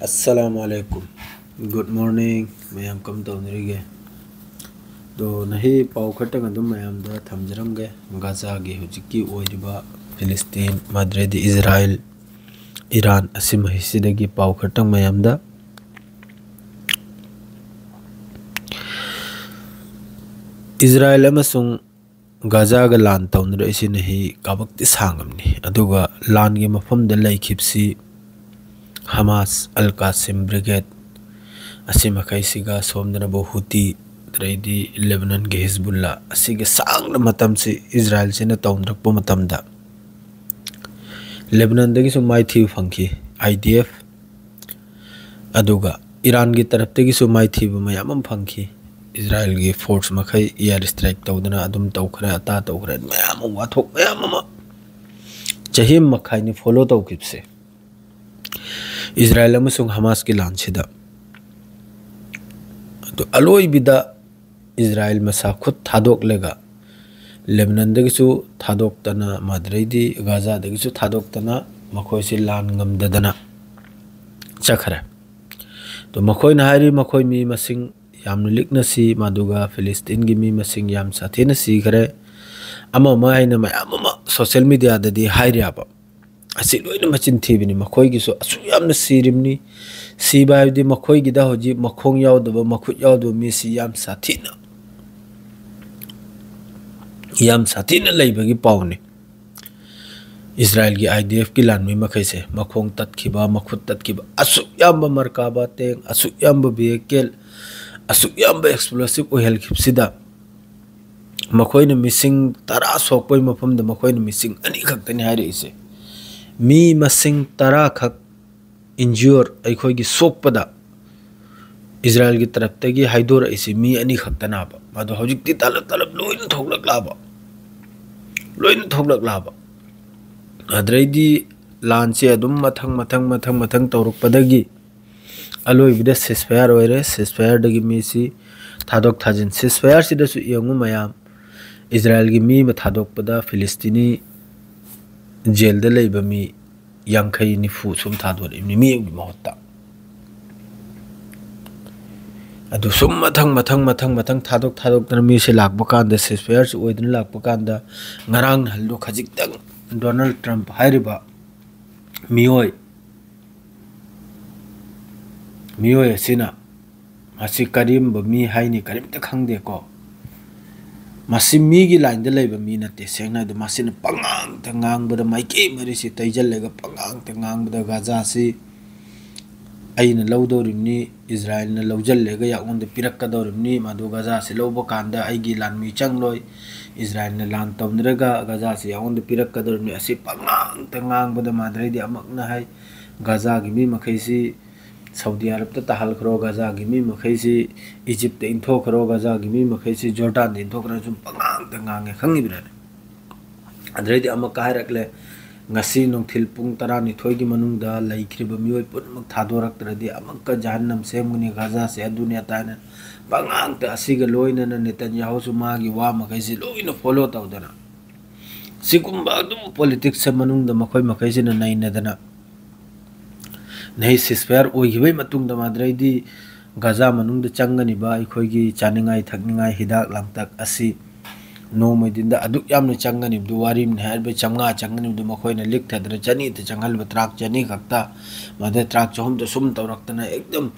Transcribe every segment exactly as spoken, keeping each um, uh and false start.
ꯑꯁꯂꯥꯃꯨ ꯑꯂꯥꯏꯀꯨꯝ꯫ Good morning꯫ ꯃꯌꯥꯝ ꯀꯝ ꯇꯧꯅꯔꯤꯒꯦ? ꯑꯗꯣ ꯅꯍꯤ ꯄꯥꯎ ꯈꯔꯇꯪ ꯑꯗꯨꯝ ꯃꯌꯥꯝꯗ ꯊꯝꯖꯔꯝꯒꯦ꯫ ꯒꯥꯖꯥꯒꯤ ꯍꯧꯖꯤꯛꯀꯤ ꯑꯣꯏꯔꯤꯕ ꯐꯤꯂꯤꯁꯇꯤꯟ, ꯃꯗ꯭ꯔꯦꯗꯤ ꯏꯖꯔꯥꯏꯜ, ꯏꯔꯥꯟ ꯑꯁꯤꯃꯍꯤꯁꯤꯗꯒꯤ ꯄꯥꯎ ꯈꯔꯇꯪ ꯃꯌꯥꯝꯗ꯫ ꯏꯖꯔꯥꯏꯜ ꯑꯃꯁꯨꯡ ꯒꯥꯖꯥꯒ ꯂꯥꯟ ꯇꯧꯅꯔꯛꯏꯁꯤ ꯅꯍꯤ ꯀꯥꯕꯛꯇꯤ ꯁꯥꯡꯉꯝꯅꯤ꯫ ꯑꯗꯨꯒ ꯂꯥꯟꯒꯤ ꯃꯐꯝꯗ ꯂꯩꯈꯤꯕꯁꯤ ꯍꯃꯥꯁ, ꯑꯜ ꯀꯥꯁꯤꯝ ꯕ꯭ꯔꯤꯒꯦꯗ ꯑꯁꯤ ꯃꯈꯩꯁꯤꯒ, ꯁꯣꯝꯗꯅꯕꯨ ꯍꯨꯇꯤ, ꯑꯗꯩꯗꯤ ꯂꯦꯕꯅꯟꯒꯤ ꯍꯤꯖꯕꯨꯜꯂꯥ ꯑꯁꯤꯒ ꯁꯥꯡꯅ ꯃꯇꯝꯁꯤ ꯏꯖꯔꯥꯏꯜꯁꯤꯅ ꯇꯧꯅꯔꯛꯄ ꯃꯇꯝꯗ ꯂꯦꯕꯅꯟꯗꯒꯤꯁꯨ ꯃꯥꯏꯊꯤꯕ ꯐꯪꯈꯤ꯫ ꯑꯥꯏ ꯗꯤ ꯑꯦꯐ ꯑꯗꯨꯒ ꯏꯔꯥꯟꯒꯤ ꯇꯔꯞꯇꯒꯤꯁꯨ ꯃꯥꯏꯊꯤꯕ ꯃꯌꯥꯝ ꯑꯃ ꯐꯪꯈꯤ꯫ ꯏꯖꯔꯥꯏꯜꯒꯤ ꯐꯣꯔꯁ ꯃꯈꯩ ꯏꯌꯥꯔ ꯏꯁꯇ꯭ꯔꯥꯏꯛ ꯇꯧꯗꯅ ꯑꯗꯨꯝ ꯇꯧꯈ꯭ꯔꯦ, ꯑꯇꯥ ꯇꯧꯈ꯭ꯔꯦ, ꯃꯌꯥꯝ ꯑꯃ, ꯋꯥꯊꯣꯛ ꯃꯌꯥꯝ ꯑꯃ ꯆꯍꯤ ꯑꯃ ꯃꯈꯥꯏꯅꯤ ꯐꯣꯂꯣ ꯇꯧꯈꯤꯕꯁꯦ꯫ ꯏꯖꯔꯥꯏꯜ ꯑꯃꯁꯨꯡ ꯍꯃꯥꯁꯀꯤ ꯂꯥꯟꯁꯤꯗ꯫ ꯑꯗꯨ ꯑꯂꯣꯏꯕꯤꯗ ꯏꯖꯔꯥꯏꯜ ꯃꯁꯥ ꯈꯨꯠ ꯊꯥꯗꯣꯛꯂꯒ ꯂꯦꯕꯅꯟꯗꯒꯤꯁꯨ ꯊꯥꯗꯣꯛꯇꯅ, ꯃꯗ꯭ꯔꯩꯗꯤ ꯒꯥꯖꯥꯗꯒꯤꯁꯨ ꯊꯥꯗꯣꯛꯇꯅ ꯃꯈꯣꯏꯁꯤ ꯂꯥꯟ ꯉꯝꯗꯗꯅ ꯆꯠꯈ꯭ꯔꯦ꯫ ꯑꯗꯣ ꯃꯈꯣꯏꯅ ꯍꯥꯏꯔꯤ ꯃꯈꯣꯏ ꯃꯤ ꯃꯁꯤꯡ ꯌꯥꯝꯅ ꯂꯤꯛꯅ ꯁꯤ, ꯃꯗꯨꯒ ꯐꯤꯂꯤꯁꯇꯤꯟꯒꯤ ꯃꯤ ꯃꯁꯤꯡ ꯌꯥꯝ ꯁꯥꯊꯤꯅ ꯁꯤꯈ꯭ꯔꯦ꯫ ꯑꯃ ꯑꯃ ꯍꯥꯏꯅ ꯃꯌꯥꯝ ꯑꯃ ꯁꯣꯁꯦꯜ ꯃꯤꯗꯤꯌꯥꯗꯗꯤ ꯍꯥꯏꯔꯤꯕ꯫ ꯑꯁꯤ ꯂꯣꯏꯅ ꯃꯆꯤꯟ ꯊꯤꯕꯅꯤ꯫ ꯃꯈꯣꯏꯒꯤꯁꯨ ꯑꯁꯨꯛ ꯌꯥꯝꯅ ꯁꯤꯔꯤꯕꯅꯤ꯫ ꯁꯤꯕ ꯍꯥꯏꯕꯗꯤ ꯃꯈꯣꯏꯒꯤꯗ ꯍꯧꯖꯤꯛ ꯃꯈꯣꯡ ꯌꯥꯎꯗꯕ, ꯃꯈꯨꯠ ꯌꯥꯎꯗꯕ ꯃꯤꯁꯤ ꯌꯥꯝ ꯁꯥꯊꯤꯅ, ꯌꯥꯝ ꯁꯥꯊꯤꯅ ꯂꯩꯕꯒꯤ ꯄꯥꯎꯅꯤ꯫ ꯏꯖꯔꯥꯏꯜꯒꯤ ꯑꯥꯏ ꯗꯤ ꯑꯦꯐꯀꯤ ꯂꯥꯟꯃꯤ ꯃꯈꯩꯁꯦ ꯃꯈꯣꯡ ꯇꯠꯈꯤꯕ, ꯃꯈꯨꯠ ꯇꯠꯈꯤꯕ, ꯑꯁꯨꯛ ꯌꯥꯝꯕ ꯃꯔꯀꯥꯕꯥ ꯇꯦꯡ, ꯑꯁꯨꯛ ꯌꯥꯝꯕ ꯚꯤꯍꯤꯀꯦꯜ, ꯑꯁꯨꯛ ꯌꯥꯝꯕ ꯑꯦꯛꯁꯄ꯭ꯂꯣꯁꯤꯞ ꯑꯣꯏꯍꯜꯈꯤꯕꯁꯤꯗ ꯃꯈꯣꯏꯅ ꯃꯤꯁꯤꯡ ꯇꯔꯥ ꯁꯣꯛꯄꯒꯤ ꯃꯐꯝꯗ ꯃꯈꯣꯏꯅ ꯃꯤꯁꯤꯡ ꯑꯅꯤ ꯈꯛꯇꯅꯤ ꯍꯥꯏꯔꯛꯏꯁꯦ꯫ ꯃꯤ ꯃꯁꯤꯡ ꯇꯔꯥ ꯈꯛ ꯏꯟꯖ꯭ꯌꯨꯔ, ꯑꯩꯈꯣꯏꯒꯤ ꯁꯣꯛꯄꯗ ꯏꯖꯔꯥꯏꯜꯒꯤ ꯇꯔꯞꯇꯒꯤ ꯍꯥꯏꯗꯣꯔꯛꯏꯁꯤ ꯃꯤ ꯑꯅꯤ ꯈꯛꯇꯅꯦꯕ꯫ ꯃꯗꯣ ꯍꯧꯖꯤꯛꯇꯤ ꯇꯥꯂꯞ ꯇꯥꯂꯞ ꯂꯣꯏꯅ ꯊꯣꯛꯂꯛꯂꯕ, ꯂꯣꯏꯅ ꯊꯣꯛꯂꯛꯂꯕ꯫ ꯑꯗꯩꯗꯤ ꯂꯥꯟꯁꯦ ꯑꯗꯨꯝ ꯃꯊꯪ, ꯃꯊꯪ, ꯃꯊꯪ, ꯃꯊꯪ ꯇꯧꯔꯛꯄꯗꯒꯤ ꯑꯂꯣꯏꯕꯗ ceasefire ꯑꯣꯏꯔꯦ꯫ Ceasefireꯗꯒꯤ ꯃꯤꯁꯤ ꯊꯥꯗꯣꯛ ꯊꯥꯖꯤꯟ꯫ Ceasefireꯁꯤꯗꯁꯨ ꯌꯦꯡꯉꯨ ꯃꯌꯥꯝ, ꯏꯖꯔꯥꯏꯜꯒꯤ ꯃꯤ ꯑꯃ ꯊꯥꯗꯣꯛꯄꯗ ꯐꯤꯂꯤꯁꯇꯤꯅꯤ ꯖꯦꯜꯗ ꯂꯩꯕ ꯃꯤ ꯌꯥꯡꯈꯩ ꯅꯤꯐꯨ ꯁꯨꯝ ꯊꯥꯗꯣꯔꯛꯏꯕꯅꯤ ꯃꯤ ꯑꯃꯒꯤ ꯃꯍꯨꯠꯇ꯫ ꯑꯗꯨ ꯁꯨꯝ ꯃꯊꯪ ꯃꯊꯪ ꯃꯊꯪ ꯃꯊꯪ ꯊꯥꯗꯣꯛ ꯊꯥꯗꯣꯛꯇꯅ ꯃꯤꯁꯦ ꯂꯥꯛꯄ ꯀꯥꯟꯗ, ceasefire ꯁꯨ ꯑꯣꯏꯗꯅ ꯂꯥꯛꯄ ꯀꯥꯟꯗ, ꯉꯔꯥꯡ ꯅꯍꯥꯟꯗꯣ ꯈꯖꯤꯛꯇꯪ ꯗꯣꯅꯥꯜꯗ ꯇ꯭ꯔꯝꯞ ꯍꯥꯏꯔꯤꯕ ꯃꯤꯑꯣꯏ, ꯃꯤꯑꯣꯏ ꯑꯁꯤꯅ, ꯃꯁꯤ ꯀꯔꯤꯒꯨꯝꯕ ꯃꯤ ꯍꯥꯏꯅꯤ, ꯀꯔꯤꯝꯇ ꯈꯪꯗꯦꯀꯣ꯫ ꯃꯁꯤ ꯃꯤꯒꯤ ꯂꯥꯏꯟꯗ ꯂꯩꯕ ꯃꯤ ꯅꯠꯇꯦ꯫ ꯁꯦꯡꯅ ꯍꯥꯏꯗ, ꯃꯁꯤꯅ ꯄꯉꯥꯡꯇ ꯉꯥꯡꯕꯗ, ꯃꯥꯏꯀꯩ ꯃꯔꯤꯁꯤ ꯇꯩꯁꯤꯜꯂꯒ ꯄꯉꯥꯡꯇ ꯉꯥꯡꯕꯗ, ꯒꯥꯖꯥꯁꯤ ꯑꯩꯅ ꯂꯧꯗꯧꯔꯤꯕꯅꯤ, ꯏꯖꯔꯥꯏꯜꯅ ꯂꯧꯁꯤꯜꯂꯒ ꯑꯩꯉꯣꯟꯗ ꯄꯤꯔꯛꯀꯗꯧꯔꯤꯕꯅꯤ, ꯃꯗꯨ ꯒꯥꯖꯥꯁꯤ ꯂꯧꯕ ꯀꯥꯟꯗ ꯑꯩꯒꯤ ꯂꯥꯟꯃꯤ ꯆꯪꯂꯣꯏ, ꯏꯖꯔꯥꯏꯜꯅ ꯂꯥꯟ ꯇꯧꯅꯔꯒ ꯒꯥꯖꯥꯁꯤ ꯑꯩꯉꯣꯟꯗ ꯄꯤꯔꯛꯀꯗꯧꯔꯤꯕꯅꯤ꯫ ꯑꯁꯤ ꯄꯉꯥꯡꯇ ꯉꯥꯡꯕꯗ ꯃꯥꯗ꯭ꯔꯩꯗꯤ ꯑꯃꯨꯛꯅ ꯍꯥꯏ, ꯒꯥꯖꯥꯒꯤ ꯃꯤ ꯃꯈꯩꯁꯤ ꯁꯥꯎꯗꯤ ꯑꯔꯕꯇ ꯇꯥꯍꯜꯈ꯭ꯔꯣ, ꯒꯥꯖꯥꯒꯤ ꯃꯤ ꯃꯈꯩꯁꯤ ꯏꯖꯤꯞꯇ ꯏꯟꯊꯣꯛꯈ꯭ꯔꯣ, ꯒꯥꯖꯥꯒꯤ ꯃꯤ ꯃꯈꯩꯁꯤ ꯖꯣꯔꯗꯥꯟꯗ ꯏꯟꯊꯣꯛꯈ꯭ꯔꯣ, ꯁꯨꯝ ꯄꯉꯥꯡꯇ ꯉꯥꯡꯉꯦ, ꯈꯪꯉꯤꯕ꯭ꯔꯥꯅꯦ? ꯑꯗꯨꯗꯩꯗꯤ ꯑꯃꯨꯛꯀ ꯍꯥꯏꯔꯛꯂꯦ, ꯉꯁꯤ ꯅꯨꯡꯊꯤꯜ ꯄꯨꯡ ꯇꯔꯥꯅꯤꯊꯣꯏꯒꯤ ꯃꯅꯨꯡꯗ ꯂꯩꯈ꯭ꯔꯤꯕ ꯃꯤꯑꯣꯏ ꯄꯨꯝꯅꯃꯛ ꯊꯥꯗꯣꯔꯛꯇ꯭ꯔꯗꯤ ꯑꯃꯨꯛꯀ ꯖꯍꯟꯅꯝ ꯁꯦꯝꯒꯅꯤ, ꯒꯥꯖꯥꯁꯦ ꯑꯗꯨꯅꯤ ꯑꯗꯥꯅ ꯄꯉꯥꯡꯇ꯫ ꯑꯁꯤꯒ ꯂꯣꯏꯅꯅ ꯅꯦꯇꯟꯌꯥꯍꯨꯁꯨ ꯃꯥꯒꯤ ꯋꯥ ꯃꯈꯩꯁꯤ ꯂꯣꯏꯅ ꯐꯣꯂꯣ ꯇꯧꯗꯅ, ꯁꯤꯒꯨꯝꯕ ꯑꯗꯨꯝ ꯄꯣꯂꯤꯇꯤꯛꯁ ꯃꯅꯨꯡꯗ ꯃꯈꯣꯏ ꯃꯈꯩꯁꯤꯅ ꯅꯩꯅꯗꯅ, ꯅꯍꯩ ceasefire ꯑꯣꯏꯈꯤꯕꯒꯤ ꯃꯇꯨꯡꯗ ꯃꯥꯗ꯭ꯔꯩꯗꯤ ꯒꯥꯖꯥ ꯃꯅꯨꯡꯗ ꯆꯪꯒꯅꯤꯕ ꯑꯩꯈꯣꯏꯒꯤ ꯆꯥꯅꯤꯡꯉꯥꯏ ꯊꯛꯅꯤꯡꯉꯥꯏ ꯍꯤꯗꯥꯛ ꯂꯥꯡꯊꯛ ꯑꯁꯤ ꯅꯣꯡꯃꯩ ꯗꯤꯟꯗ ꯑꯗꯨꯛ ꯌꯥꯝꯅ ꯆꯪꯒꯅꯤꯕꯗꯨ, ꯋꯥꯔꯤꯅꯤ ꯍꯥꯏꯔꯤꯕ ꯆꯥꯝꯃꯉꯥ ꯆꯪꯒꯅꯤꯕꯗꯨ ꯃꯈꯣꯏꯅ ꯂꯤꯛꯊꯗꯅ ꯆꯅꯤꯗ ꯆꯪꯍꯜꯂꯤꯕ, ꯇ꯭ꯔꯥꯛ ꯆꯅꯤ ꯈꯛꯇ, ꯃꯗ ꯇ꯭ꯔꯥꯛ ꯆꯍꯨꯝꯗ ꯁꯨꯝ ꯇꯧꯔꯛꯇꯅ ꯑꯦꯛꯗꯝ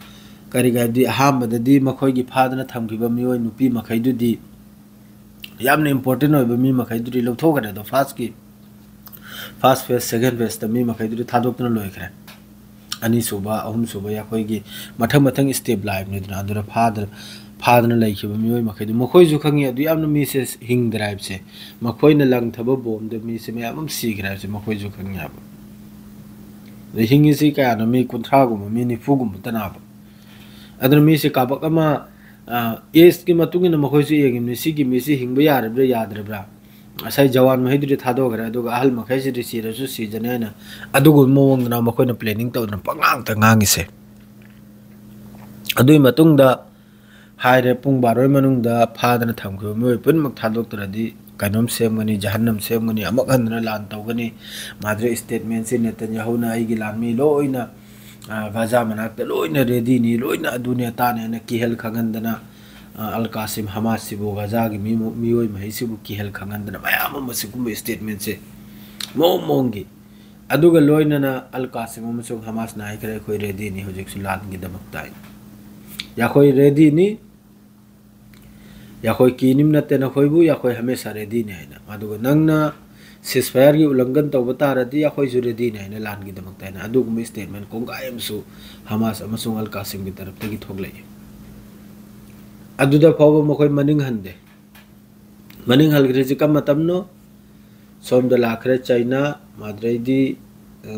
ꯀꯔꯤ ꯍꯥꯏꯕꯗꯤ ꯑꯍꯥꯟꯕꯗꯗꯤ ꯃꯈꯣꯏꯒꯤ ꯐꯥꯗꯅ ꯊꯝꯈꯤꯕ ꯃꯤꯑꯣꯏ ꯅꯨꯄꯤ ꯃꯈꯩꯗꯨꯗꯤ, ꯌꯥꯝꯅ important ꯑꯣꯏꯕ ꯃꯤ ꯃꯈꯩꯗꯨꯗꯤ ꯂꯧꯊꯣꯛꯈ꯭ꯔꯦ꯫ ꯑꯗꯣ first ꯀꯤ, first phase, second phase ꯇ ꯃꯤ ꯃꯈꯩꯗꯨꯗꯤ ꯊꯥꯗꯣꯛꯇꯨꯅ ꯂꯣꯏꯈ꯭ꯔꯦ꯫ ꯑꯅꯤꯁꯨꯕ, ꯑꯍꯨꯝꯁꯨꯕ ꯑꯩꯈꯣꯏꯒꯤ ꯃꯊꯪ ꯃꯊꯪ step ꯂꯥꯛꯏꯕꯅꯤꯗꯅ, ꯑꯗꯨꯗ ꯐꯥꯗꯅ, ꯐꯥꯗꯅ ꯂꯩꯈꯤꯕ ꯃꯤꯑꯣꯏ ꯃꯈꯩꯗꯨ ꯃꯈꯣꯏꯁꯨ ꯈꯪꯉꯤ ꯑꯗꯨ ꯌꯥꯝꯅ ꯃꯤꯁꯦ ꯍꯤꯡꯗ꯭ꯔꯦ ꯍꯥꯏꯕꯁꯦ꯫ ꯃꯈꯣꯏꯅ ꯂꯪꯊꯕ ꯕꯣꯝꯗ ꯃꯤꯁꯦ ꯃꯌꯥꯝ ꯑꯃ ꯁꯤꯈ꯭ꯔꯦ ꯍꯥꯏꯕꯁꯦ ꯃꯈꯣꯏꯁꯨ ꯈꯪꯉꯤ ꯍꯥꯏꯕ꯫ ꯑꯗ ꯍꯤꯡꯉꯤꯁꯤ ꯀꯌꯥꯅꯣ? ꯃꯤ ꯀꯨꯟꯊ꯭ꯔꯥꯒꯨꯝꯕ, ꯃꯤ ꯅꯤꯐꯨꯒꯨꯝꯕꯇꯅꯦ ꯍꯥꯏꯕ꯫ ꯑꯗꯨꯅ ꯃꯤꯁꯦ ꯀꯥꯕꯛ ꯑꯃ, ꯑ, age ꯀꯤ ꯃꯇꯨꯡ ꯏꯟꯅ ꯃꯈꯣꯏꯁꯨ ꯌꯦꯡꯉꯤꯕꯅꯤ, ꯁꯤꯒꯤ ꯃꯤꯁꯤ ꯍꯤꯡꯕ ꯌꯥꯔꯤꯕ꯭ꯔꯥ ꯌꯥꯗ꯭ꯔꯤꯕ꯭ꯔꯥ꯫ ꯉꯁꯥꯏ ꯖꯋꯥꯟ ꯃꯈꯩꯗꯨꯗꯤ ꯊꯥꯗꯣꯛꯈ꯭ꯔꯦ, ꯑꯗꯨꯒ ꯑꯍꯜ ꯃꯈꯩꯁꯤꯗꯤ ꯁꯤꯔꯁꯨ ꯁꯤꯖꯅꯤ ꯍꯥꯏꯅ ꯑꯗꯨꯒꯨꯝꯕ ꯃꯑꯣꯡꯗꯅ ꯃꯈꯣꯏꯅ planning ꯇꯧꯗꯅ ꯄꯉꯥꯡꯇ ꯉꯥꯡꯉꯤꯁꯦ꯫ ꯑꯗꯨꯒꯤ ꯃꯇꯨꯡꯗ ꯍꯥꯏꯔꯦ, ꯄꯨꯡ ꯕꯥꯔꯣꯒꯤ ꯃꯅꯨꯡꯗ ꯐꯥꯗꯅ ꯊꯝꯈꯤꯕ ꯃꯤꯑꯣꯏ ꯄꯨꯝꯅꯃꯛ ꯊꯥꯗꯣꯛꯇ꯭ꯔꯗꯤ ꯀꯩꯅꯣꯝ ꯁꯦꯝꯒꯅꯤ, ꯖꯍꯟꯅꯝ ꯁꯦꯝꯒꯅꯤ, ꯑꯃꯨꯛ ꯍꯟꯗꯅ ꯂꯥꯟ ꯇꯧꯒꯅꯤ꯫ ꯃꯥꯗ꯭ꯔꯦ statement ꯁꯤ ꯅꯦꯇꯟꯌꯥꯍꯨꯅ ꯑꯩꯒꯤ ꯂꯥꯟꯃꯤ ꯂꯣꯏꯅ ꯒꯥꯖꯥ ꯃꯅꯥꯛꯇ ꯂꯣꯏꯅ ꯔꯦꯗꯤꯅꯤ, ꯂꯣꯏꯅ ꯑꯗꯨꯅꯦ ꯑꯇꯥꯅꯦ ꯍꯥꯏꯅ ꯀꯤꯍꯜ ꯈꯪꯍꯟꯗꯅ, ꯑꯜ ꯀꯥꯁꯤꯝ ꯍꯃꯥꯁꯁꯤꯕꯨ, ꯒꯥꯖꯥꯒꯤ ꯃꯤ, ꯃꯤꯑꯣꯏ ꯃꯍꯩꯁꯤꯕꯨ ꯀꯤꯍꯜ ꯈꯪꯍꯟꯗꯅ ꯃꯌꯥꯝ ꯑꯃ ꯁꯤꯒꯨꯝꯕ ꯏꯁꯇꯦꯠꯃꯦꯟꯁꯦ ꯃꯑꯣꯡ ꯃꯑꯣꯡꯒꯤ꯫ ꯑꯗꯨꯒ ꯂꯣꯏꯅꯅ ꯑꯜ ꯀꯥꯁꯤꯝ ꯑꯃꯁꯨꯡ ꯍꯃꯥꯁꯅ ꯍꯥꯏꯈ꯭ꯔꯦ, "ꯑꯩꯈꯣꯏ ꯔꯦꯗꯤꯅꯤ ꯍꯧꯖꯤꯛꯁꯨ ꯂꯥꯟꯒꯤꯗꯃꯛꯇ" ꯍꯥꯏꯅ꯫ "ꯑꯩꯈꯣꯏ ꯔꯦꯗꯤꯅꯤ, ꯑꯩꯈꯣꯏ ꯀꯤꯅꯤꯝ ꯅꯠꯇꯦ ꯅꯈꯣꯏꯕꯨ, ꯑꯩꯈꯣꯏ ꯍꯃꯦꯁꯥ ꯔꯦꯗꯤꯅꯤ" ꯍꯥꯏꯅ꯫ ꯑꯗꯨꯒ "ꯅꯪꯅ ꯁꯤꯁꯐꯥꯌꯔꯒꯤ ꯎꯜꯂꯪꯘꯟ ꯇꯧꯕ ꯇꯥꯔꯗꯤ ꯑꯩꯈꯣꯏꯁꯨ ꯔꯦꯗꯤꯅꯤ" ꯍꯥꯏꯅ ꯂꯥꯟꯒꯤꯗꯃꯛꯇ ꯍꯥꯏꯅ ꯑꯗꯨꯒꯨꯝꯕ ꯏꯁꯇꯦꯠꯃꯦꯟ ꯀꯣꯡꯒꯥꯏ ꯑꯃꯁꯨ ꯍꯃꯥꯁ ꯑꯃꯁꯨꯡ ꯑꯜ ꯀꯥꯁꯤꯝꯒꯤ ꯇꯔꯞꯇꯒꯤ ꯊꯣꯛꯂꯛꯏ꯫ ꯑꯗꯨꯗ ꯐꯥꯎꯕ ꯃꯈꯣꯏ ꯃꯅꯤꯡ ꯍꯟꯗꯦ꯫ ꯃꯅꯤꯡ ꯍꯜꯈ꯭ꯔꯤꯁꯤ ꯀꯔꯝꯕ ꯃꯇꯝꯅꯣ? ꯁꯣꯝꯗ ꯂꯥꯛꯈ꯭ꯔꯦ ꯆꯩꯅꯥ, ꯃꯥꯗ꯭ꯔꯩꯗꯤ, ꯑ,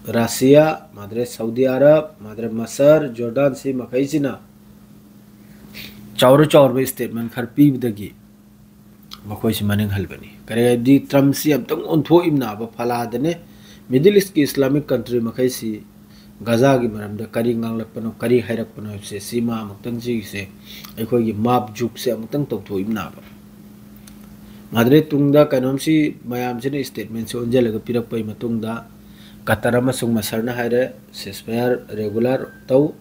ꯔꯁꯤꯌꯥ, ꯃꯥꯗ꯭ꯔꯩ ꯁꯥꯎꯗꯤ ꯑꯔꯕ, ꯃꯥꯗ꯭ꯔꯩ ꯃꯁꯔ, ꯖꯣꯔꯗꯥꯟ, ꯁꯤ ꯃꯈꯩꯁꯤꯅ ꯆꯥꯎꯔ ꯆꯥꯎꯔꯕ ꯏꯁꯇꯦꯠꯃꯦꯟ ꯈꯔ ꯄꯤꯕꯗꯒꯤ ꯃꯈꯣꯏꯁꯤ ꯃꯅꯤꯡ ꯍꯜꯕꯅꯤ꯫ ꯀꯔꯤ ꯍꯥꯏꯕꯗꯤ ꯇ꯭ꯔꯝꯞꯁꯤ ꯑꯝꯇꯪ ꯑꯣꯟꯊꯣꯛꯏꯝꯅꯥꯕ ꯐꯂꯥꯗꯅꯦ꯫ ꯃꯤꯗꯜ ꯏꯁꯀꯤ ꯏꯁꯂꯥꯃꯤꯛ ꯀꯟꯇ꯭ꯔꯤ ꯃꯈꯩꯁꯤ ꯒꯥꯖꯥꯒꯤ ꯃꯔꯝꯗ ꯀꯔꯤ ꯉꯥꯡꯂꯛꯄꯅꯣ, ꯀꯔꯤ ꯍꯥꯏꯔꯛꯄꯅꯣ ꯍꯥꯏꯕꯁꯦ ꯁꯤ ꯃꯥ ꯑꯃꯨꯛꯇꯪ ꯁꯤꯒꯤꯁꯦ ꯑꯩꯈꯣꯏꯒꯤ ꯃꯥꯞ ꯖꯨꯛꯁꯦ ꯑꯃꯨꯛꯇꯪ ꯇꯧꯊꯣꯛꯏꯝꯅꯥꯕ꯫ ꯃꯥꯗ꯭ꯔꯦ ꯇꯨꯡꯗ ꯀꯩꯅꯣꯝꯁꯤ ꯃꯌꯥꯝꯁꯤꯅ ꯏꯁꯇꯦꯠꯃꯦꯟꯁꯤ ꯑꯣꯟꯁꯤꯜꯂꯒ ꯄꯤꯔꯛꯄꯒꯤ ꯃꯇꯨꯡꯗ ꯀꯇꯔ ꯑꯃꯁꯨꯡ ꯃꯁꯔꯅ ꯍꯥꯏꯔꯦ, "ꯁꯤꯁꯐꯥꯌꯔ ꯔꯦꯒꯨꯂꯔ ꯇꯧ,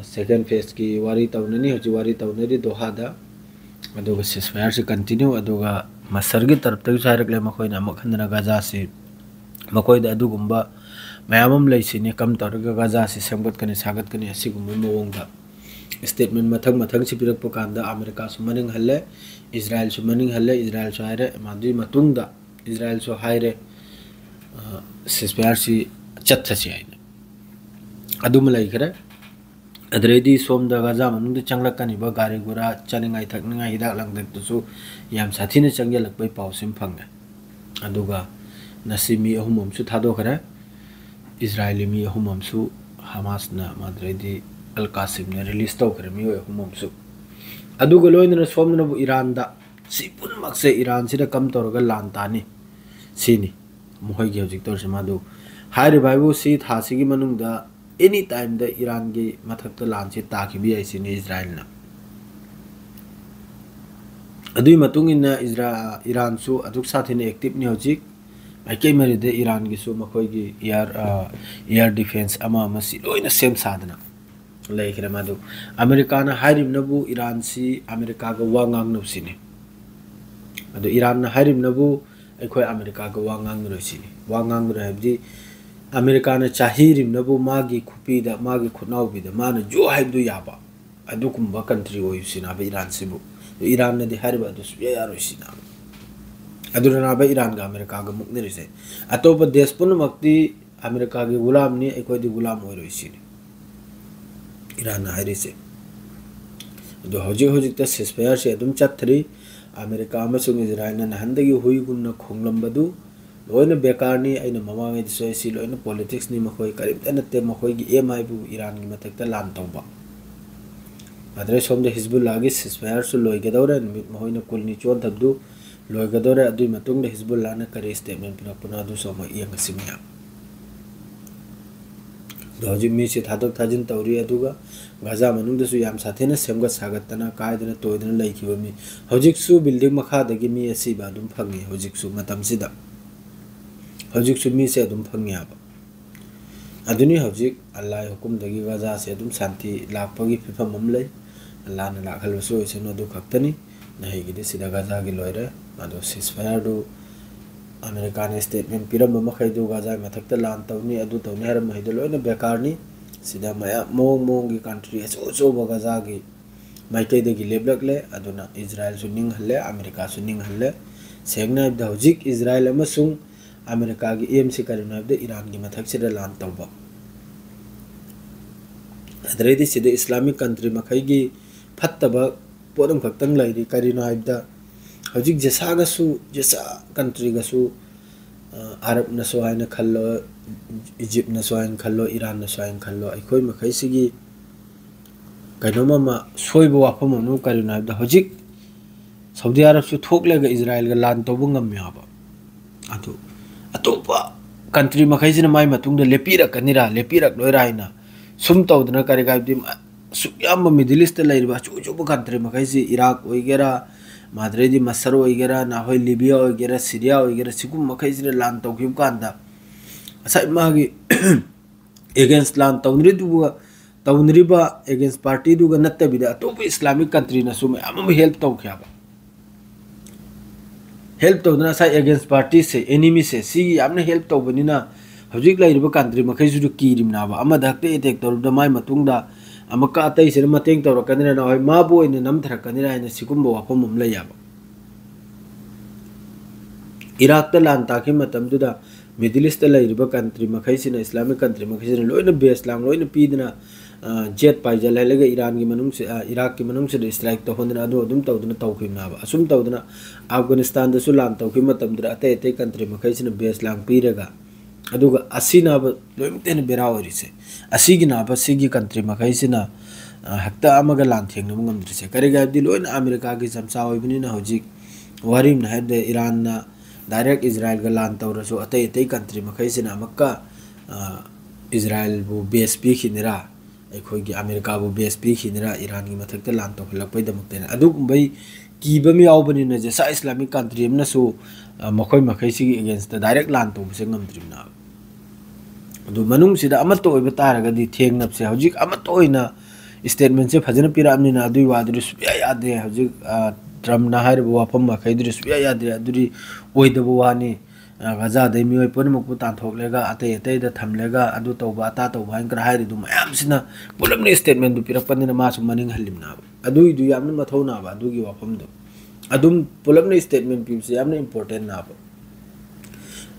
ꯁꯦꯀꯦꯟ ꯐꯦꯁꯀꯤ ꯋꯥꯔꯤ ꯇꯧꯅꯅꯤ, ꯍꯧꯖꯤꯛ ꯋꯥꯔꯤ ꯇꯧꯅꯔꯤ ꯗꯣꯍꯥꯗ, ꯑꯗꯨꯒ ꯁꯤꯁꯐꯥꯌꯔꯁꯤ ꯀꯟꯇꯤꯅ꯭ꯌꯨ", ꯑꯗꯨꯒ ꯃꯁꯔꯒꯤ ꯇꯔꯞꯇꯒꯤꯁꯨ ꯍꯥꯏꯔꯛꯂꯦ ꯃꯈꯣꯏꯅ ꯑꯃꯨꯛ ꯍꯟꯗꯅ ꯒꯥꯖꯥꯁꯤ ꯃꯈꯣꯏꯗ ꯑꯗꯨꯒꯨꯝꯕ ꯃꯌꯥꯝ ꯑꯃ ꯂꯩꯁꯤꯅꯤ, ꯀꯝ ꯇꯧꯔꯒ ꯒꯥꯖꯥꯁꯤ ꯁꯦꯝꯒꯠꯀꯅꯤ, ꯁꯥꯒꯠꯀꯅꯤ, ꯑꯁꯤꯒꯨꯝꯕ ꯃꯑꯣꯡꯗ ꯏꯁꯇꯦꯠꯃꯦꯟ ꯃꯊꯪ ꯃꯊꯪꯁꯤ ꯄꯤꯔꯛꯄ ꯀꯥꯟꯗ ꯑꯃꯦꯔꯤꯀꯥꯁꯨ ꯃꯅꯤꯡ ꯍꯜꯂꯦ, ꯏꯖꯔꯥꯏꯜꯁꯨ ꯃꯅꯤꯡ ꯍꯜꯂꯦ꯫ ꯏꯖꯔꯥꯏꯜꯁꯨ ꯍꯥꯏꯔꯦ, ꯃꯗꯨꯒꯤ ꯃꯇꯨꯡꯗ ꯏꯖꯔꯥꯏꯜꯁꯨ ꯍꯥꯏꯔꯦ, ꯑ, ꯁꯤꯁꯐꯥꯌꯔꯁꯤ ꯆꯠꯊꯁꯤ ꯍꯥꯏꯅ꯫ ꯑꯗꯨꯃ ꯂꯩꯈ꯭ꯔꯦ꯫ ꯑꯗꯨꯗꯩꯗꯤ ꯁꯣꯝꯗ ꯒꯥꯖꯥ ꯃꯅꯨꯡꯗ ꯆꯪꯂꯛꯀꯅꯤꯕ ꯒꯥꯔꯤ ꯒꯨꯔꯥ, ꯆꯥꯅꯤꯡꯉꯥꯏ ꯊꯛꯅꯤꯡꯉꯥꯏ, ꯍꯤꯗꯥꯛ ꯂꯥꯡꯊꯛꯇꯨꯁꯨ ꯌꯥꯝ ꯁꯥꯊꯤꯅ ꯆꯪꯁꯤꯜꯂꯛꯄꯒꯤ ꯄꯥꯎꯁꯤ ꯑꯃ ꯐꯪꯉꯦ꯫ ꯑꯗꯨꯒ ꯉꯁꯤ ꯃꯤ ꯑꯍꯨꯝ ꯑꯃꯁꯨ ꯊꯥꯗꯣꯛꯈ꯭ꯔꯦ꯫ ꯏꯖꯔꯥꯏꯂꯤ ꯃꯤ ꯑꯍꯨꯝ ꯑꯃꯁꯨ ꯍꯃꯥꯁꯅ, ꯑꯗꯨꯗꯩꯗꯤ ꯑꯜ ꯀꯥꯁꯤꯝꯅ ꯔꯤꯂꯤꯁ ꯇꯧꯈ꯭ꯔꯦ ꯃꯤꯑꯣꯏ ꯑꯍꯨꯝ ꯑꯃꯁꯨ꯫ ꯑꯗꯨꯒ ꯂꯣꯏꯅꯅ ꯁꯣꯝꯗꯅꯕꯨ ꯏꯔꯥꯟꯗ, ꯁꯤ ꯄꯨꯝꯅꯃꯛꯁꯦ ꯏꯔꯥꯟꯁꯤꯗ ꯀꯝ ꯇꯧꯔꯒ ꯂꯥꯟ ꯇꯥꯅꯤ ꯁꯤꯅꯤ ꯃꯈꯣꯏꯒꯤ ꯍꯧꯖꯤꯛ ꯇꯧꯔꯤꯁꯦ꯫ ꯃꯗꯨ ꯍꯥꯏꯔꯤꯕ ꯍꯥꯏꯕꯨ ꯁꯤ ꯊꯥꯁꯤꯒꯤ ꯃꯅꯨꯡꯗ ꯑꯦꯅꯤ ꯇꯥꯏꯝꯗ ꯏꯔꯥꯟꯒꯤ ꯃꯊꯛꯇ ꯂꯥꯟꯁꯤ ꯇꯥꯈꯤꯕ ꯌꯥꯏ ꯁꯤꯅꯤ ꯏꯖꯔꯥꯏꯜꯅ꯫ ꯑꯗꯨꯒꯤ ꯃꯇꯨꯡ ꯏꯟꯅ ꯏꯖꯔꯥ-, ꯏꯔꯥꯟꯁꯨ ꯑꯗꯨꯛ ꯁꯥꯊꯤꯅ ꯑꯦꯛꯇꯤꯞꯅꯤ ꯍꯧꯖꯤꯛ꯫ ꯑꯩꯀꯩ ꯃꯔꯤꯗ ꯏꯔꯥꯟꯒꯤꯁꯨ ꯃꯈꯣꯏꯒꯤ air, ꯑ, air defense ꯑꯃ ꯑꯃꯁꯤ ꯂꯣꯏꯅ ꯁꯦꯝ ꯁꯥꯗꯅ ꯂꯩꯈ꯭ꯔꯦ꯫ ꯃꯗꯨ ꯑꯃꯦꯔꯤꯀꯥꯅ ꯍꯥꯏꯔꯤꯕꯅꯕꯨ ꯏꯔꯥꯟꯁꯤ ꯑꯃꯦꯔꯤꯀꯥꯒ ꯋꯥ ꯉꯥꯡꯅꯕꯁꯤꯅꯤ꯫ ꯑꯗꯨ ꯏꯔꯥꯟꯅ ꯍꯥꯏꯔꯤꯕꯅꯕꯨ ꯑꯩꯈꯣꯏ ꯑꯃꯦꯔꯤꯀꯥꯒ ꯋꯥ ꯉꯥꯡꯅꯔꯣꯏ ꯁꯤꯅꯤ꯫ ꯋꯥ ꯉꯥꯡꯅꯔꯣꯏ ꯍꯥꯏꯕꯗꯤ ꯑꯃꯦꯔꯤꯀꯥꯅ ꯆꯥꯍꯤꯔꯤꯕꯅꯕꯨ ꯃꯥꯒꯤ ꯈꯨꯄꯤꯗ, ꯃꯥꯒꯤ ꯈꯨꯠꯅꯥꯎꯕꯤꯗ ꯃꯥꯅ ꯖꯣ ꯍꯥꯏꯕꯗꯨ ꯌꯥꯕ ꯑꯗꯨꯒꯨꯝꯕ country ꯑꯣꯏꯁꯤꯅꯕ ꯏꯔꯥꯟꯁꯤꯕꯨ꯫ ꯏꯔꯥꯟꯅꯗꯤ ꯍꯥꯏꯔꯤꯕ ꯑꯗꯨ ꯁꯨꯛꯌꯥ ꯌꯥꯔꯣꯏ ꯁꯤꯅꯕ꯫ ꯑꯗꯨꯅꯅꯕ ꯏꯔꯥꯟꯒ ꯑꯃꯦꯔꯤꯀꯥꯒ ꯃꯨꯛꯅꯔꯤꯁꯦ꯫ ꯑꯇꯣꯞꯄ ꯗꯦꯁ ꯄꯨꯝꯅꯃꯛꯇꯤ ꯑꯃꯦꯔꯤꯀꯥꯒꯤ ꯒꯨꯂꯥꯝꯅꯤ, ꯑꯩꯈꯣꯏꯗꯤ ꯒꯨꯂꯥꯝ ꯑꯣꯏꯔꯣꯏ ꯁꯤꯅꯤ ꯏꯔꯥꯟꯅ ꯍꯥꯏꯔꯤꯁꯦ꯫ ꯑꯗꯣ ꯍꯧꯖꯤꯛ ꯍꯧꯖꯤꯛꯇ ceasefire ꯁꯦ ꯑꯗꯨꯝ ꯆꯠꯊꯔꯤ꯫ ꯑꯃꯦꯔꯤꯀꯥ ꯑꯃꯁꯨꯡ ꯏꯖꯔꯥꯏꯜꯅ ꯅꯍꯥꯟꯗꯒꯤ ꯍꯨꯏꯒꯨꯝꯅ ꯈꯣꯡꯂꯝꯕꯗꯨ ꯂꯣꯏꯅ ꯕꯦꯀꯥꯔꯅꯤ꯫ ꯑꯩꯅ ꯃꯃꯥꯡꯉꯩꯗꯁꯨ ꯑꯩ ꯁꯤ ꯂꯣꯏꯅ politics ꯅꯤ, ꯃꯈꯣꯏ ꯀꯔꯤꯝꯇ ꯅꯠꯇꯦ꯫ ꯃꯈꯣꯏꯒꯤ aim ꯍꯥꯏꯕꯨ ꯏꯔꯥꯟꯒꯤ ꯃꯊꯛꯇ ꯂꯥꯟ ꯇꯧꯕ꯫ ꯑꯗꯨꯗꯩ ꯁꯣꯝꯗ ꯍꯤꯖꯕꯨꯜꯂꯥꯒꯤ ceasefire ꯁꯨ ꯂꯣꯏꯒꯗꯧꯔꯦ, ꯅꯨꯃꯤꯠ ꯃꯈꯣꯏꯅ ꯀꯨꯟꯅꯤ ꯆꯣꯟꯊꯕꯗꯨ ꯂꯣꯏꯒꯗꯧꯔꯦ꯫ ꯑꯗꯨꯒꯤ ꯃꯇꯨꯡꯗ ꯍꯤꯖꯕꯨꯜꯂꯥꯅ ꯀꯔꯤ statement ꯄꯤꯔꯛꯄꯅꯣ ꯑꯗꯨꯁꯨ ꯑꯃꯨꯛ ꯌꯦꯡꯉꯁꯤ ꯃꯌꯥꯝ꯫ ꯑꯗꯣ ꯍꯧꯖꯤꯛ ꯃꯤꯁꯦ ꯊꯥꯗꯣꯛ ꯊꯥꯖꯤꯟ ꯇꯧꯔꯤ, ꯑꯗꯨꯒ ꯒꯥꯖꯥ ꯃꯅꯨꯡꯗꯁꯨ ꯌꯥꯝ ꯁꯥꯊꯤꯅ ꯁꯦꯝꯒꯠ ꯁꯥꯒꯠꯇꯅ ꯀꯥꯏꯗꯅ ꯇꯣꯏꯗꯅ ꯂꯩꯈꯤꯕ ꯃꯤ꯫ ꯍꯧꯖꯤꯛꯁꯨ building ꯃꯈꯥꯗꯒꯤ ꯃꯤ ꯑꯁꯤꯕ ꯑꯗꯨꯝ ꯐꯪꯉꯤ꯫ ꯍꯧꯖꯤꯛꯁꯨ ꯃꯇꯝꯁꯤꯗ ꯍꯧꯖꯤꯛꯁꯨ ꯃꯤꯁꯦ ꯑꯗꯨꯝ ꯐꯪꯉꯤ ꯍꯥꯏꯕ꯫ ꯑꯗꯨꯅꯤ ꯍꯧꯖꯤꯛ ꯑꯜꯂꯥꯍꯒꯤ ꯍꯨꯀꯨꯝꯗꯒꯤ ꯒꯥꯖꯥꯁꯦ ꯑꯗꯨꯝ ꯁꯥꯟꯇꯤ ꯂꯥꯛꯄꯒꯤ ꯐꯤꯕꯝ ꯑꯃ ꯂꯩ꯫ ꯑꯜꯂꯥꯍꯅ ꯂꯥꯛꯍꯜꯂꯁꯨ ꯑꯣꯏꯁꯅꯨ, ꯑꯗꯨ ꯈꯛꯇꯅꯤ꯫ ꯅꯍꯩꯒꯤꯗꯤ ꯁꯤꯗ ꯒꯥꯖꯥꯒꯤ ꯂꯣꯏꯔꯦ꯫ ꯑꯗꯣ ceasefire ꯗꯨ ꯑꯃꯦꯔꯤꯀꯥꯅ statement ꯄꯤꯔꯝꯕ ꯃꯈꯩꯗꯨ, ꯒꯥꯖꯥꯒꯤ ꯃꯊꯛꯇ ꯂꯥꯟ ꯇꯧꯅꯤ, ꯑꯗꯨ ꯇꯧꯅꯤ ꯍꯥꯏꯔꯝꯕ ꯃꯈꯩꯗꯣ ꯂꯣꯏꯅ ꯕꯦꯀꯥꯔꯅꯤ꯫ ꯁꯤꯗ ꯃꯌꯥꯝ ꯃꯑꯣꯡ ꯃꯑꯣꯡꯒꯤ country ꯑꯆꯧ ꯑꯆꯧꯕ ꯒꯥꯖꯥꯒꯤ ꯃꯥꯏꯀꯩꯗꯒꯤ ꯂꯦꯞꯂꯛꯂꯦ꯫ ꯑꯗꯨꯅ ꯏꯖꯔꯥꯏꯜꯁꯨ ꯅꯤꯡꯍꯜꯂꯦ, ꯑꯃꯦꯔꯤꯀꯥꯁꯨ ꯅꯤꯡꯍꯜꯂꯦ꯫ ꯁꯦꯡꯅ ꯍꯥꯏꯕꯗ ꯍꯧꯖꯤꯛ ꯏꯖꯔꯥꯏꯜ ꯑꯃꯁꯨꯡ ꯑꯃꯦꯔꯤꯀꯥꯒꯤ aim ꯁꯤ ꯀꯔꯤꯅꯣ ꯍꯥꯏꯕꯗ ꯏꯔꯥꯟꯒꯤ ꯃꯊꯛꯁꯤꯗ ꯂꯥꯟ ꯇꯧꯕ꯫ ꯑꯗꯨꯗꯩꯗꯤ ꯁꯤꯗ Islamic country ꯃꯈꯩꯒꯤ ꯐꯠꯇꯕ ꯄꯣꯠ ꯑꯃꯈꯛꯇꯪ ꯂꯩꯔꯤ꯫ ꯀꯔꯤꯅꯣ ꯍꯥꯏꯕꯗ ꯍꯧꯖꯤꯛ ꯖꯦꯁꯥꯒꯁꯨ, ꯖꯦꯁꯥ country ꯒꯁꯨ, ꯑ, ꯑꯔꯕꯅꯁꯨ ꯍꯥꯏꯅ ꯈꯜꯂꯣ, ꯏꯖꯤꯞꯅꯁꯨ ꯍꯥꯏꯅ ꯈꯜꯂꯣ, ꯏꯔꯥꯟꯅꯁꯨ ꯍꯥꯏꯅ ꯈꯜꯂꯣ, ꯑꯩꯈꯣꯏ ꯃꯈꯩꯁꯤꯒꯤ ꯀꯩꯅꯣꯝ ꯑꯃ ꯁꯣꯏꯕ ꯋꯥꯐꯝ ꯑꯃ ꯀꯔꯤꯅꯣ ꯍꯥꯏꯕꯗ ꯍꯧꯖꯤꯛ ꯁꯥꯎꯗꯤ ꯑꯔꯕꯁꯨ ꯊꯣꯛꯂꯒ ꯏꯖꯔꯥꯏꯜꯒ ꯂꯥꯟ ꯇꯧꯕ ꯉꯝꯃꯦ ꯍꯥꯏꯕ꯫ ꯑꯗꯨ ꯑꯇꯣꯞꯄ country ꯃꯈꯩꯁꯤꯅ ꯃꯥꯏ ꯃꯇꯨꯡꯗ ꯂꯦꯞꯄꯤꯔꯛꯀꯅꯤꯔꯥ ꯂꯦꯞꯄꯤꯔꯛꯂꯣꯏꯔꯥ ꯍꯥꯏꯅ ꯁꯨꯝ ꯇꯧꯗꯅ ꯀꯔꯤ ꯀꯥꯏꯕꯗꯤ ꯑꯁꯨꯛ ꯌꯥꯝꯕ Middle East ꯇ ꯂꯩꯔꯤꯕ ꯑꯆꯧ ꯑꯆꯧꯕ country ꯃꯈꯩꯁꯤ, ꯏꯔꯥꯛ ꯑꯣꯏꯒꯦꯔꯥ, ꯃꯥꯗ꯭ꯔꯩꯗꯤ ꯃꯁꯔ ꯑꯣꯏꯒꯦꯔꯥ, ꯅꯍꯣꯏ ꯂꯤꯕꯤꯌꯥ ꯑꯣꯏꯒꯦꯔꯥ, ꯁꯤꯔꯤꯌꯥ ꯑꯣꯏꯒꯦꯔꯥ, ꯁꯤꯒꯨꯝꯕ ꯃꯈꯩꯁꯤꯅ ꯂꯥꯟ ꯇꯧꯈꯤꯕ ꯀꯥꯟꯗ, ꯉꯁꯥꯏ ꯃꯥꯒꯤ against ꯂꯥꯟ ꯇꯧꯅꯔꯤꯗꯨꯒ, ꯇꯧꯅꯔꯤꯕ against partyꯗꯨꯒ ꯅꯠꯇꯕꯤꯗ, ꯑꯇꯣꯞꯄ Islamic countryꯅꯁꯨ ꯃꯌꯥꯝ ꯑꯃ help ꯇꯧꯈꯤ ꯍꯥꯏꯕ꯫ Help ꯇꯧꯗꯅ ꯉꯁꯥꯏ against partyꯁꯦ, enemyꯁꯦ, ꯁꯤꯒꯤ ꯌꯥꯝꯅ help ꯇꯧꯕꯅꯤꯅ, ꯍꯧꯖꯤꯛ ꯂꯩꯔꯤꯕ country ꯃꯈꯩꯁꯤꯁꯨ ꯀꯤꯔꯤꯕꯅꯦꯕ꯫ ꯑꯃꯗ ꯍꯦꯛꯇ attack ꯇꯧꯔꯨꯕꯗ ꯃꯥꯏ ꯃꯇꯨꯡꯗ ꯑꯃꯨꯛꯀ ꯑꯇꯩꯁꯤꯅ ꯃꯇꯦꯡ ꯇꯧꯔꯛꯀꯅꯤꯅ, ꯅꯍꯣꯏ ꯃꯥꯕꯨ ꯑꯣꯏꯅ ꯅꯝꯊꯔꯛꯀꯅꯤꯅ ꯍꯥꯏꯅ ꯁꯤꯒꯨꯝꯕ ꯋꯥꯐꯝ ꯑꯃ ꯂꯩꯌꯦꯕ꯫ ꯏꯔꯥꯛꯇ ꯂꯥꯟ ꯇꯥꯈꯤꯕ ꯃꯇꯝꯗꯨꯗ Middle Eastꯇ ꯂꯩꯔꯤꯕ country ꯃꯈꯩꯁꯤꯅ, Islamic country ꯃꯈꯩꯁꯤꯅ ꯂꯣꯏꯅ base ꯂꯥꯡ ꯂꯣꯏꯅ ꯄꯤꯗꯅ, ꯑ, jet fighter ꯍꯥꯏꯔꯒ ꯏꯔꯥꯟꯒꯤ ꯃꯅꯨꯡꯁꯤ-, ꯑ, ꯏꯔꯥꯛꯀꯤ ꯃꯅꯨꯡꯁꯤꯗ strike ꯇꯧꯍꯟꯗꯅ, ꯑꯗꯨ ꯑꯗꯨꯝ ꯇꯧꯗꯅ ꯇꯧꯈꯤꯕꯅꯦꯕ꯫ ꯑꯁꯨꯝ ꯇꯧꯗꯅ Afghanistanꯗꯁꯨ ꯂꯥꯟ ꯇꯧꯈꯤꯕ ꯃꯇꯝꯗꯨꯗ ꯑꯇꯩ ꯑꯇꯩ country ꯃꯈꯩꯁꯤꯅ base ꯂꯥꯡ ꯄꯤꯔꯒ, ꯑꯗꯨꯒ ꯑꯁꯤꯅꯦꯕ ꯂꯣꯏꯅꯃꯛꯇ ꯍꯦꯟꯅ ꯕꯦꯔꯥ ꯑꯣꯏꯔꯤꯁꯦ꯫ ꯑꯁꯤꯒꯤꯅꯦꯕ ꯁꯤꯒꯤ country ꯃꯈꯩꯁꯤꯅ, ꯑ, ꯍꯦꯛꯇ ꯑꯃꯒ ꯂꯥꯟ ꯊꯦꯡꯅꯕ ꯉꯝꯗ꯭ꯔꯤꯁꯦ꯫ ꯀꯔꯤꯒꯤ ꯍꯥꯏꯕꯗꯤ ꯂꯣꯏꯅ ꯑꯃꯦꯔꯤꯀꯥꯒꯤ ꯆꯝꯆꯥ ꯑꯣꯏꯕꯅꯤꯅ ꯍꯧꯖꯤꯛ ꯋꯥꯔꯤ ꯑꯃꯅ ꯍꯥꯏꯔꯗꯤ ꯏꯔꯥꯟꯅ direct ꯏꯖꯔꯥꯏꯜꯒ ꯂꯥꯟ ꯇꯧꯔꯁꯨ ꯑꯇꯩ ꯑꯇꯩ country ꯃꯈꯩꯁꯤꯅ ꯑꯃꯨꯛꯀ, ꯑ, ꯏꯖꯔꯥꯏꯜꯕꯨ base ꯄꯤꯈꯤꯅꯤꯔꯥ, ꯑꯩꯈꯣꯏꯒꯤ ꯑꯃꯦꯔꯤꯀꯥꯕꯨ base ꯄꯤꯈꯤꯅꯤꯔꯥ ꯏꯔꯥꯟꯒꯤ ꯃꯊꯛꯇ ꯂꯥꯟ ꯇꯧꯈꯠꯂꯛꯄꯩꯗꯃꯛꯇꯅ, ꯑꯗꯨꯒꯨꯝꯕꯩ ꯀꯤꯕ ꯑꯃ ꯌꯥꯎꯕꯅꯤꯅ ꯖꯁꯥ Islamic country ꯑꯃꯅꯁꯨ, ꯑ, ꯃꯈꯣꯏ ꯃꯈꯩꯁꯤꯒꯤ againstꯇ direct ꯂꯥꯟ ꯇꯧꯕꯁꯦ ꯉꯝꯗ꯭ꯔꯤꯕꯅꯦꯕ꯫ ꯑꯗꯨ ꯃꯅꯨꯡꯁꯤꯗ ꯑꯃꯠꯇ ꯑꯣꯏꯕ ꯇꯥꯔꯒꯗꯤ ꯊꯦꯡꯅꯕꯁꯦ, ꯍꯧꯖꯤꯛ ꯑꯃꯠꯇ ꯑꯣꯏꯅ statementꯁꯦ ꯐꯖꯅ ꯄꯤꯔꯛꯑꯕꯅꯤꯅ ꯑꯗꯨꯒꯤ ꯋꯥꯗꯨꯗꯤ ꯁꯨꯡꯌꯥ ꯌꯥꯗꯦ꯫ ꯍꯧꯖꯤꯛ, ꯑ, Trumpꯅ ꯍꯥꯏꯔꯤꯕ ꯋꯥꯐꯝ ꯃꯈꯩꯗꯨꯗꯤ ꯁꯨꯡꯌꯥ ꯌꯥꯗꯦ, ꯑꯗꯨꯗꯤ ꯑꯣꯏꯗꯕ ꯋꯥꯅꯤ꯫ ꯑ, ꯒꯖꯥꯗꯩ ꯃꯤꯑꯣꯏ ꯄꯨꯝꯅꯃꯛꯄꯨ ꯇꯥꯟꯊꯣꯛꯂꯒ ꯑꯇꯩ ꯑꯇꯩꯗ ꯊꯝꯂꯒ ꯑꯗꯨ ꯇꯧꯕ ꯑꯇꯥ ꯇꯧꯕ ꯍꯥꯏꯅ ꯈꯔ ꯍꯥꯏꯔꯤ꯫ ꯑꯗꯨ ꯃꯌꯥꯝꯁꯤꯅ ꯄꯨꯂꯞꯅ statementꯗꯨ ꯄꯤꯔꯛꯄꯅꯤꯅ ꯃꯥꯁꯨ ꯃꯅꯤꯡ ꯍꯜꯂꯤꯕꯅꯦꯕ꯫ ꯑꯗꯨꯒꯤꯗꯨ ꯌꯥꯝꯅ ꯃꯊꯧꯅꯥꯕ ꯑꯗꯨꯒꯤ ꯋꯥꯐꯝꯗꯣ꯫ ꯑꯗꯨꯝ ꯄꯨꯂꯞꯅ statement ꯄꯤꯕꯁꯦ ꯌꯥꯝꯅ importantꯅꯦꯕ꯫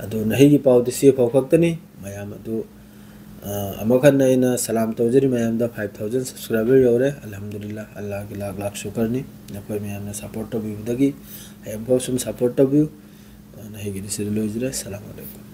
ꯑꯗꯨ ꯅꯍꯩꯒꯤ ꯄꯥꯎꯗꯤ ꯁꯤ ꯐꯥꯎ ꯈꯛꯇꯅꯤ꯫ ꯃꯌꯥꯝ ꯑꯗꯨ, ꯑ, ꯑꯃꯨꯛ ꯍꯟꯅ ꯑꯩꯅ ꯁꯂꯥꯝ ꯇꯧꯖꯔꯤ ꯃꯌꯥꯝꯗ꯫ Five thousand subscriber ꯌꯧꯔꯦ, ꯑꯜꯍꯝꯗꯨꯂꯤꯜꯂꯥ, ꯑꯜꯂꯥꯍꯒꯤ ꯂꯥꯛ ꯂꯥꯛ ꯁꯨꯀꯔꯅꯤ꯫ ꯅꯈꯣꯏ ꯃꯌꯥꯝꯅ support ꯇꯧꯕꯤꯕꯗꯒꯤ ꯍꯌꯦꯡꯐꯥꯎ ꯁꯨꯝ support ꯇꯧꯕꯤꯌꯨ꯫ ꯑ, ꯅꯍꯩꯒꯤꯗꯤ ꯁꯤꯗ ꯂꯣꯏꯖꯔꯦ꯫ ꯁꯂꯥꯝ ꯑꯂꯩꯀꯨꯝ꯫